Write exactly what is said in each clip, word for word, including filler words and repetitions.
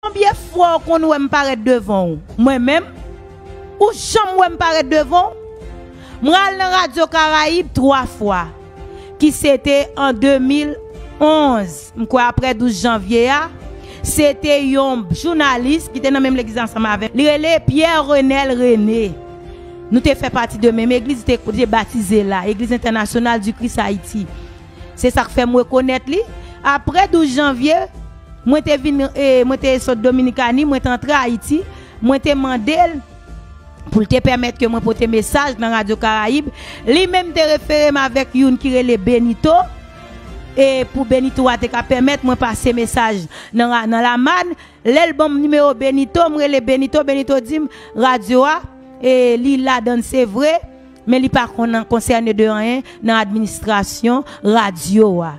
Konbyen fwa w konn wè m parèt devan w? Mwen menm? Ou janm wè m parèt devan w? Mwen al nan Radyo Karayib twa fwa, ki se te an de mil onz. M kwè apre douz janvye a, se te yon jounalis ki te nan menm legliz ansanm avè m. Li rele Pierre Renel René. Nou te fè pati de menm egliz, li te, te batize la, Eglise Internationale du Christ Haïti. Se sa k fè m rekonèt li. Apre douz janvye, mwen te vin, e, mwen te sot Dominikani, mwen te antre Ayiti, mwen te mande l pou l te pèmèt ke mwen pote mesaj nan Radyo Karayib. Li menm te refere m avèk youn ki rele Benito, e pou Benito a te ka pèmèt mwen pase mesaj nan, ra- nan Lamàn. Lè l ban m nimewo Benito, m rele Benito, Benito di m radyo a, e li ladan l se vre, men li pa konn konsène de anyen nan administrasyon radyo a.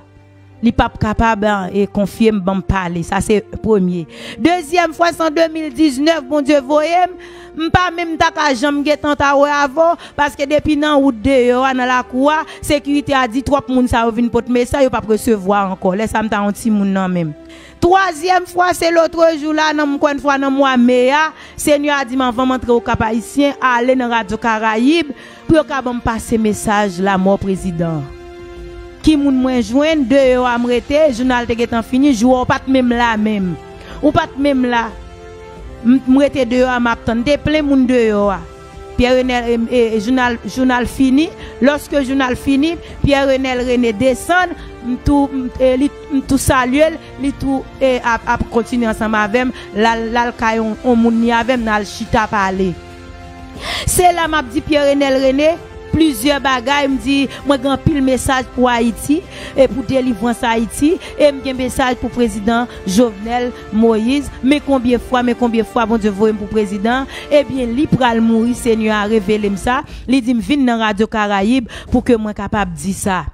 Li p ap kapab, e, konfye m, ban m pale. Sa se premye. Dezyèm fwa, se an de mil diznèf, Bondye voye m. M pa menm ta ka janm gentan ta wè avè w, paske depi nan wout deyò a, nan lakou a, sekirite a di twòp moun sa yo vin pot mesaj, yo p ap resevwa ankò. Lè sa a, m ta yon timoun nan menm. Twazyèm fwa, se lotrejou la, nan, ankò yon fwa, nan mwa me a, Senyè a di m, anvan m antre Okap Ayisyen, ale nan Radyo Karayib, pou yo ka ban m pase mesaj lanmò prezidan an. Ki moun mwen jwenn? Deyò a m rete, jounal te gentan fini, jou a w pa t menm la menm. Ou pa t menm la. M, m rete deyò a, m ap tann. Te plen moun deyò a. Pierre Renel, e, e, e, jounal, jounal fini. Lòske jounal fini, Pierre Renel René desann, m tou, m, e, li, m tou salye l, li tou, e, ap, ap kontinye ansanm avè m, l al, l al kay on, on moun li avè m, n al chita pale. Se la m ap di Pierre Renel René plizyè bagay, m di, mwen gen anpil mesaj pou Ayiti, e pou delivrans Ayiti, e m gen mesaj pou prezidan Jovenel Moïse. Men konbyen fwa, men konbyen fwa Bondye voye m pou prezidan, ebyen, li pral mouri, Senyè a revele m sa. Li di m vin nan Radyo Karayib pou ke mwen kapab di sa.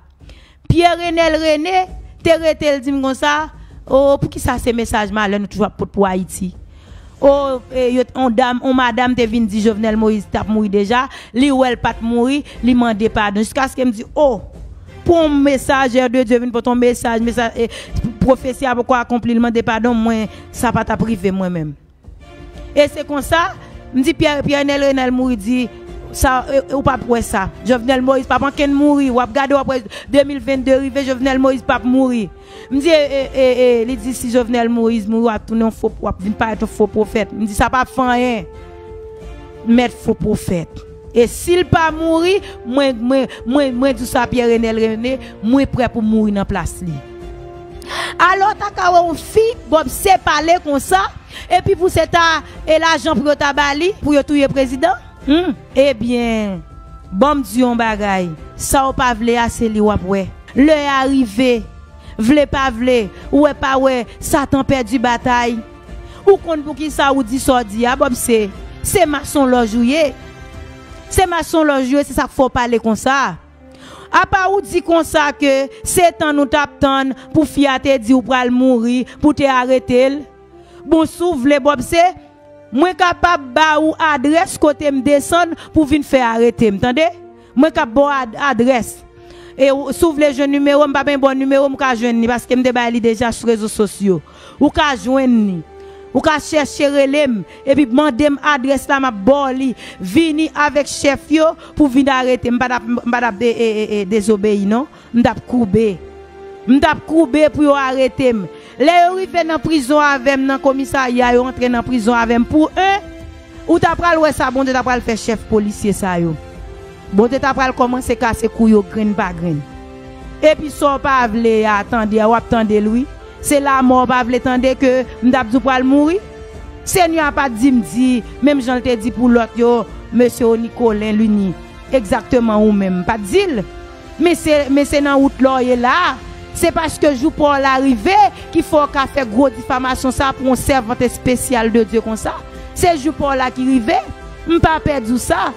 Pierre Renel René te rete, l di m konsa, o, poukisa se mesaj malè nou toujou ap pot pou Ayiti? O, e, yo, on dam, on madanm te vin di Jovenel Moïse t ap mouri deja, li wè l pa t mouri, li mande padon. Jiskaske m di, o, pou on mesajè de Dye vin pot on mesaj, mesaj, e, pwofesi a poko akonpli, l mande padon, mwen, sa pa t ap rive mwen menm. E se konsa, m di Pierre, Pierre Renel René mouri, di, sa, e, e, ou p ap wè sa. Jovenel Moïse p ap ankenn mouri, w ap gade, w ap wè de mil vennde rive, Jovenel Moïse p ap mouri. M di, e, e, e, e, li di, si Jovenel Moïse mouri, w ap tounen yon fo, w ap vin parèt yon fo pwofèt. M di, sa p ap fè anyen. Mèt fo pwofèt. E si l pa mouri, mwen, mwen, mwen, mwen di w sa, Pierre Renel René, mwen prè pou m mouri nan plas li. Alò, w ta ka wè yon fi, Bòb, se pale konsa, epi pou se ta, e lajan pou yo ta ba li, pou yo touye prezidan? Hmm. Ebyen, ban m di yon bagay, sa w pa vle a, se li w ap wè. Lè a rive, vle pa vle, ou wè pa wè, Satan pèdi batay. Ou konn poukisa ou di sa w di a, Bòb, se, se masonlòj ou ye. Se masonlòj ou ye, se sa k fè w pale konsa. Apa ou di konsa ke se tann ou t ap tann pou fi a te di ou pral mouri, pou te arete l? Bon, si w vle, Bòb, se, mwen kapab ba ou adrès kote m desann pou vin fè arete m, tande? Mwen kab ba w ad-, adrès. E ou, si w vle jwenn nimewo m, m pa menm ba w nimewo m, ou ka jwenn li, paske m te bay li deja sou rezo sosyo. Ou ka jwenn li. Ou ka chèche rele m, epi mande m adrès la, m ap ba w li. Vini avèk chèf yo pou vin arete m. M pa t ap, m pa t ap de-, e, e, e, dezobeyi, non. M t ap koube. M t ap koube pou yo arete m. Lè yo rive nan prizon avè m, nan komisarya, yo antre nan prizon avè m pou en, ou ta pral wè sa Bondye ta pral fè chèf polisye sa yo. Bondye ta pral kòmanse kase kou yo grenn pa grenn. Epi sa w pa vle a, tande a, w ap tande l wi. Se lanmò w pa vle tande ke m t ap di w pral mouri? Senyè a pa t di m di, menm jan l te di pou lòt yo, mesye Nicolin, Luni, egzakteman ou menm, m pa t di l. Men se, men se nan wout la w ye la. Se paske jou pa w la rive ki fè w ka fè gwo difamasyon sa pou yon sèvant espesyal de Dye konsa. Se jou pa w la ki rive. M pa pè di w sa.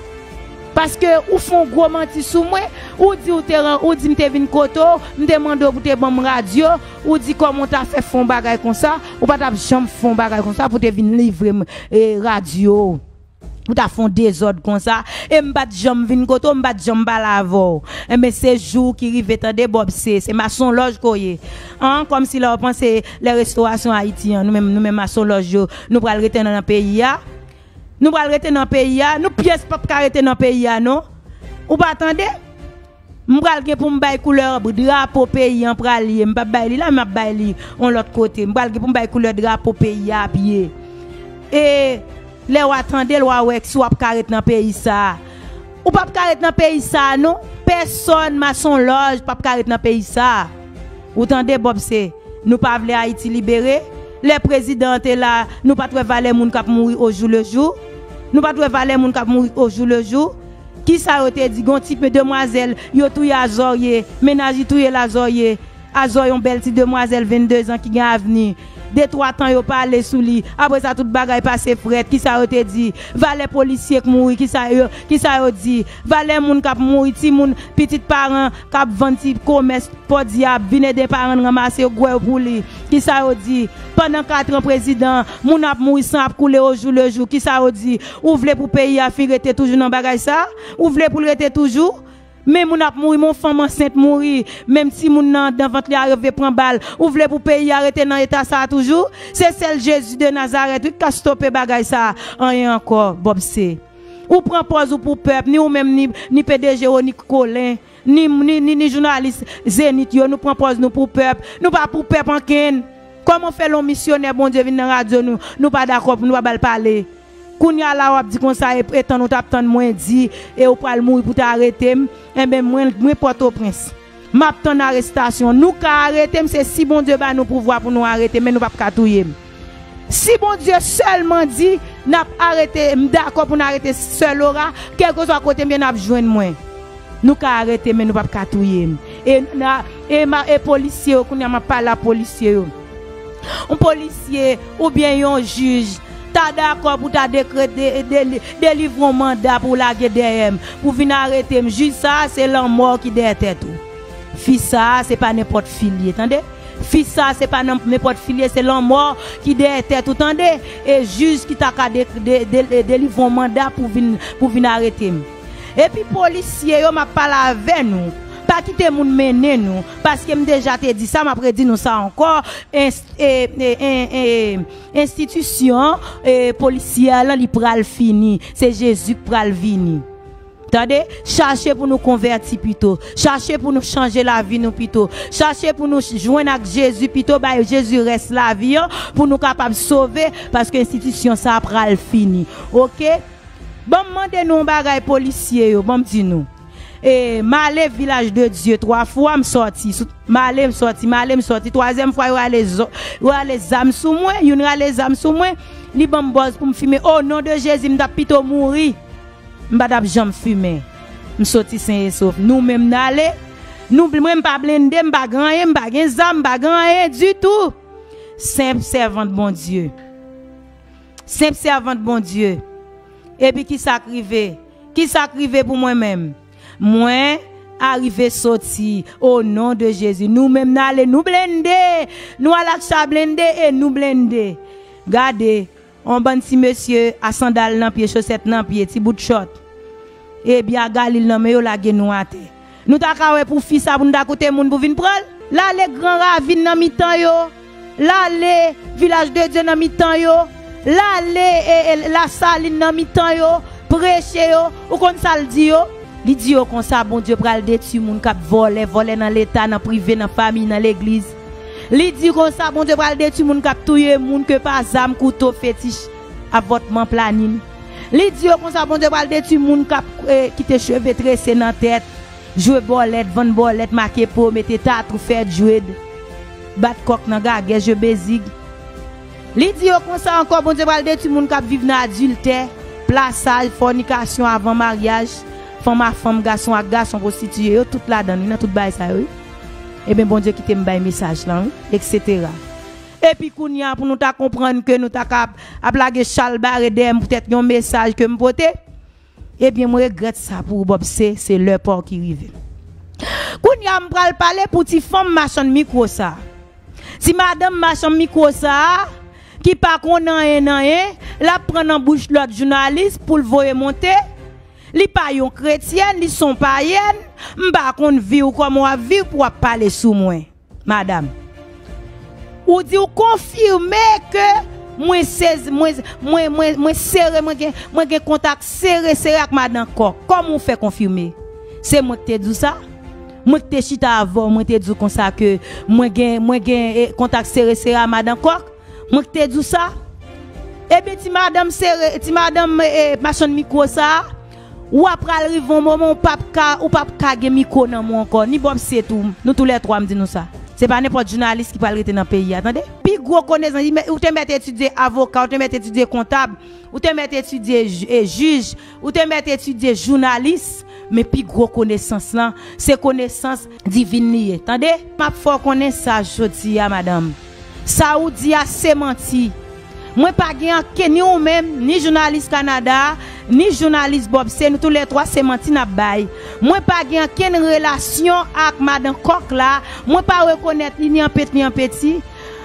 Paske ou fè yon gwo manti sou mwen, ou di ou te ran-, ou di m te vin kote w, m te mande w pou te ban m radyo, ou di kòman w ta fè fè yon bagay konsa, ou pa t ap janm fè yon bagay konsa pou te vin livre m, e, radyo w. Ou ta fè yon dezòd konsa, e m pa t janm vin kote w, m pa t janm pale avè w. Enben, se jou ki rive, tande, Bòb, se, se masonlòj ke w ye. An, kòmsi lè w panse lè restorasyon Ayiti an, nou menm, nou menm masonlòj yo, nou pral rete nan, nan peyi a. Nou pral rete nan peyi a, nou pyès p ap ka rete nan peyi a, non. Ou pa tande? M pral gen pou m bay koulè drapo peyi an pral ye. M p ap bay li la, m ap bay li yon lòt kote. M pral gen pou m bay koulè drapo peyi a ap ye. E lè w a tande l, w a wè si w ap ka ret nan peyi sa a. Ou p ap ka ret nan peyi sa a, non. Pèsòn, masonlòj, p ap ka ret nan peyi sa a. Ou tande, Bòb, se, nou pa vle Ayiti libere. Lè prezidan an te la, nou pa t wè valè moun k ap mouri au jour le jour. Nou pa t wè valè moun k ap mouri au jour le jour. Kisa yo te di? Gon ti demwazèl yo touye a Zòrye, mennaj li touye l a Zòrye. A Zòrye, yon bèl ti demwazèl vennde zan ki gen avni. De twa tan yo pale sou li. Apre sa, tout bagay pase frèt. Kisa yo te di? Valè polisye k mouri, kisa yo, kisa yo di? Valè moun k ap mouri, timoun, pitit paran k ap vann ti komès Podyab, vin ede paran n ranmase gwè yo pou li. Kisa yo di? Pandan kat an prezidan, moun ap mouri, san ap koule au jour le jour. Kisa yo di? Ou vle pou peyi a fin rete toujou nan bagay sa? Ou vle pou l rete toujou? Men moun ap mouri, men yon fanm ansent mouri, menm timoun nan anndan vant li a rive pran bal. Ou vle pou peyi a rete nan eta sa a toujou? Se sèl Jezi de Nazarèt, wi, k ka stope bagay sa a. Anyen ankò, Bòb, se. Ou pran pòz ou pou pèp, ni ou menm, ni, ni P D G Rony Colin, ni, ni, ni, ni jounalis Zenith yo, nou pran pòz nou pou pèp. Nou pa pou pèp ankenn. Kòman w fè lè yon misyonè Bondye vin nan radyo nou, nou pa dakò pou nou pa ba l pale? Kounye a la w ap di konsa, e, e tann ou t ap tann mwen di, e ou pral mouri pou ta arete m, enben mwen, mwen Pòtoprens. M ap tann arestasyon. Nou ka arete m, se si Bondye ba nou pouvwa pou nou arete m, men nou p ap ka touye m. Si Bondye sèlman di n ap arete, m dakò pou n arete Sè Laura, kèlkeswa kote m ye, n ap jwenn mwen. Nou ka arete m, men nou p ap ka touye m. E, na, e, ma, e polisye yo, kounye a m ap pale a polisye yo. Yon polisye oubyen yon jij ta dakò pou ta dekrete, de, de, delivre yon manda pou lage dèyè m, pou vin arete m. Jij sa a, se lanmò ki dèyè tèt ou. Fi sa a, se pa nenpòt fi l ye, tande? Fi sa a, se pa nan, nenpòt fi l ye, se lanmò ki dèyè tèt ou, tande? E jij ki ta ka de, de, de, delivre yon manda pou vin, pou vin arete m. Epi polisye yo, m ap pale avè nou. Pa kite moun mennen nou, paske m deja te di sa, m ap redi nou sa ankò. Ins-, e, e, e, e, enstitisyon, e, polisyè lan, li pral fini. Se Jezi k pral vini. Tande, chache pou nou konvèti pito. Chache pou nou chanje lavi nou pito. Chache pou nou jwenn ak Jezi pito, bay Jezi rès lavi an, pou nou kapab sove, paske enstitisyon sa a pral fini. Oke? Ban m mande nou yon bagay, polisye yo, ban m di nou. E, m ale Vilaj de Dye twa fwa, m sòti. Sou, m ale, m sòti, m ale, m sòti. Twazyèm fwa, yo ale, zo, yo ale zam sou mwen, youn rale zam sou mwen, li ban m bòz pou m fimen. O non de Jezi, m t ap pito mouri. M pa t ap janm fimen. M soti sen e sof. Nou menm n ale. Nou, mwen m pa blende, m pa gen anyen, m pa gen zam, m pa gen anyen ditou. Senp sèvant Bondye. Senp sèvant Bondye. Epi kisa k rive? Kisa k rive pou mwen menm? Mwen arive soti. O non de Jezi. Nou menm n ale, nou blende. Nou al ak cha blende e nou blende. Gade. On bann ti mesye a sandal nan pye, chosèt nan pye, ti bout chòt. E bya galil nan men yo lage nou atè. Nou ta ka wè pou fi sa pou nou ta koute moun pou vin pran l. L ale Gran Ravin nan mitan yo. L ale Vilaj de Dye nan mitan yo. L ale e, e, Lasalin nan mitan yo. Preche yo. Ou konn sa l di yo? Li di yo konsa, Bondye pral detwi moun k ap vòlè, vòlè nan leta, nan prive, nan fanmi, nan legliz. Li di konsa, Bondye pral detwi moun k ap touye moun ke pa zam, kouto, fetich, avòtman, planin. Li di yo konsa, Bondye pral detwi moun k ap, eh, kite cheve trese nan tèt, jwe bòlèt, vann bòlèt, make po, mete tatou, fè djwed, bat kòk nan gagè, jwe bezig. Li di yo konsa ankò, Bondye pral detwi moun k ap viv nan adiltè, plasaj, fònikasyon avan maryaj, fanm a fanm, gason ak gason, pwostitiye, yo tout ladan l, wi, nan tout bagay sa yo, wi. Ebyen, Bondye kite m bay mesaj lan, wi, etsetera. Epi kounye a, pou nou ta konprann ke nou ta ka ap, ap lage chalbare dèyè m poutèt yon mesaj ke m pote, ebyen, m regrèt sa pou ou, Bòb, se, se lè pa w ki rive. Kounye a, m pral pale pou ti fanm machann mikwo sa. Ti madanm machann mikwo sa a, ki pa konn anyen, anyen, l ap pran nan bouch lòt jounalis pou l voye monte. Li pa yon kretyèn, li s on payèn. M pa konn vi w kòman w ap viv pou w ap pale sou mwen, madanm. Ou di w konfime ke mwen sezi, mwen, mwen, mwen, mwen sere, mwen gen, mwen gen kontak sere, sere ak madan Kòk. Kòman w fè konfime? Se mwen ki te di w sa? Mwen ki te chita avè w, mwen te di w konsa ke mwen gen, mwen gen, eh, kontak sere, sere a madan Kòk? Mwen ki te di w sa? Ebyen, ti madanm sere, ti madanm, eh, machann mikwo sa a, w ap pral rive yon moman ou p ap ka, ou p ap ka gen mikwo nan men w ankò, ni Bòb Se tou. Nou toulètwa, m di nou sa. Se pa nenpòt jounalis ki pral rete nan peyi a, tande. Pi gwo konesans, ou te mèt etidye avoka, ou te mèt etidye kontab, ou te mèt etidye j-, e, jij, ou te mèt etidye jounalis, men pi gwo konesans lan, se konesans divin li ye. Tande? M ap fè w konnen sa jodi a, madanm. Sa ou di a se manti. Mwen pa gen ankenn, ni ou menm, ni jounalis Kanada a, ni jounalis Bòb Se, nou toulètwa se manti n ap bay. Mwen pa gen ankenn relasyon ak madan Kòk la, mwen pa rekonèt li ni an pet ni an peti.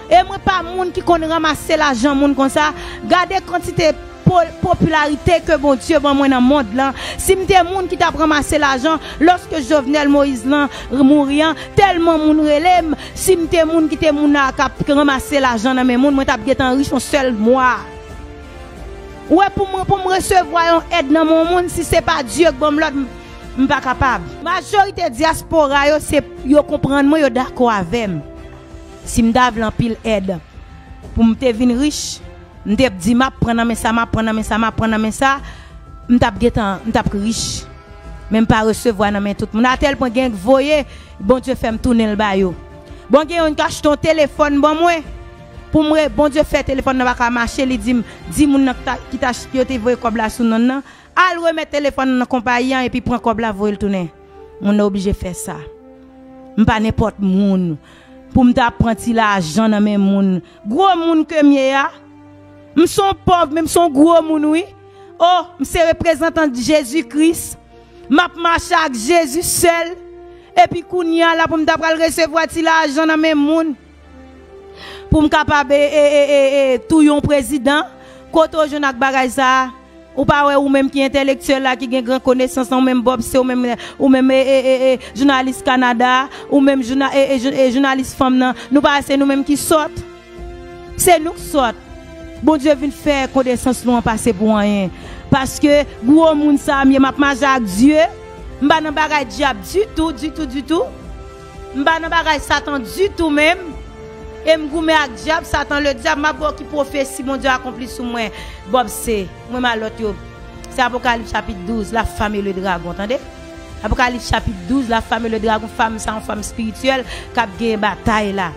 E mwen pa moun ki konn ranmase lajan moun konsa. Gade kantite po-, popilarite ke Bondye ban mwen nan mond lan. Si m te moun ki t ap ranmase lajan, lòske Jovenel Moïse lan mouri an, tèlman moun rele m, si m te moun ki te moun a k ap ranmase lajan nan men moun, mwen t ap gentan rich yon sèl mwa. Ou wè, pou mwen, pou m resevwa yon èd nan men yon moun, si se pa Dye k ban m lòd, m, m pa kapab. Majorite dyaspora yo, se, yo konprann mwen, yo dakò avè m. Si m ta vle anpil èd pou m te vin rich, m te di m ap pran nan men sa, m ap pran nan men sa, m ap pran nan men sa, m t ap gentan, m t ap rich. Men m pa resevwa nan men tout moun. Atèl pwen gen k voye, Bondye fè m tounen l ba yo. Bon, gen youn k achte yon telefòn ban mwen. Pou m re-, Bondye fè telefòn nan pa ka mache, li di m, di moun nan ki ta, ki ta, yo te voye kòb la sou non l nan, al remèt telefòn nan nan konpayi an epi pran kòb la voye l tounen. Moun nan oblije fè sa. M pa nenpòt moun pou m ta pran ti lajan nan men moun. Gwo moun ke m ye a, m s on pòv, men m s on gwo moun, wi. O, m se reprezantan Jezi Kris. M ap mache ak Jezi sèl. Epi kounye a la pou m ta pral resevwa ti lajan nan men moun. Pou m kapab, e, e, e, e, e, touye yon prezidan. Kote w jwenn ak bagay sa a? Ou pa wè ou menm ki entèlektyèl la, ki gen gran konesans lan, ou menm Bòb Se, ou menm, ou menm, e, e, e, e, jounalis Kanada, ou menm jouna-, e, e, jou-, e, jounalis fanm nan, nou pa wè se nou menm ki sòt? Se nou k sòt. Bondye vin fè konesans nou an pase pou anyen. Paske gwo moun sa a m ye, m ap mache ak Dye. M pa nan bagay dyab ditou, ditou, ditou. M pa nan bagay Satan ditou menm. E m goumen ak dyab, Satan ledyab, m ap ba w ki pwofesi Bondye akonpli sou mwen, Bòb Se, mwen malòt yo. Se Apokalips chapit douz, la femme et le dragon, tande? Apokalips chapit douz, la femme et le dragon, fanm sa yon fanm espirityèl k ap genyen batay la.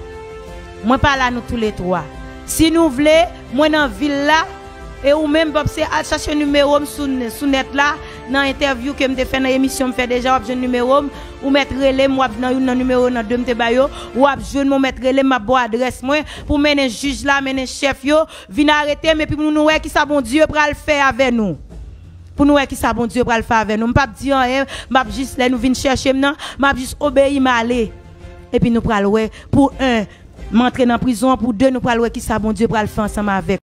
Mwen pa la, nou toulètwa. Si nou vle, mwen nan vil la, e ou menm, Bòb Se, al chache nimewo m sou, sou nèt la, nan entèvyou ke m te fè, nan emisyon m fè deja, w ap jwenn nimewo m, ou mèt rele m, w ap nan youn nan nimewo nan de m te ba yo, w ap jwenn mwen, w mèt rele m, m ap ba w adrès mwen, pou mennen jij la, mennen chèf yo, vin arete m, epi pou nou wè kisa Bondye pral fè avè nou. Pou nou wè kisa Bondye pral fè avè nou. M p ap di anyen, m ap jis, lè nou vin chèche m nan, m ap jis obeyi m ale. Epi nou pral wè, pou en, m antre nan prizon an, pou de, nou pral wè kisa Bondye pral fè ansanm avèk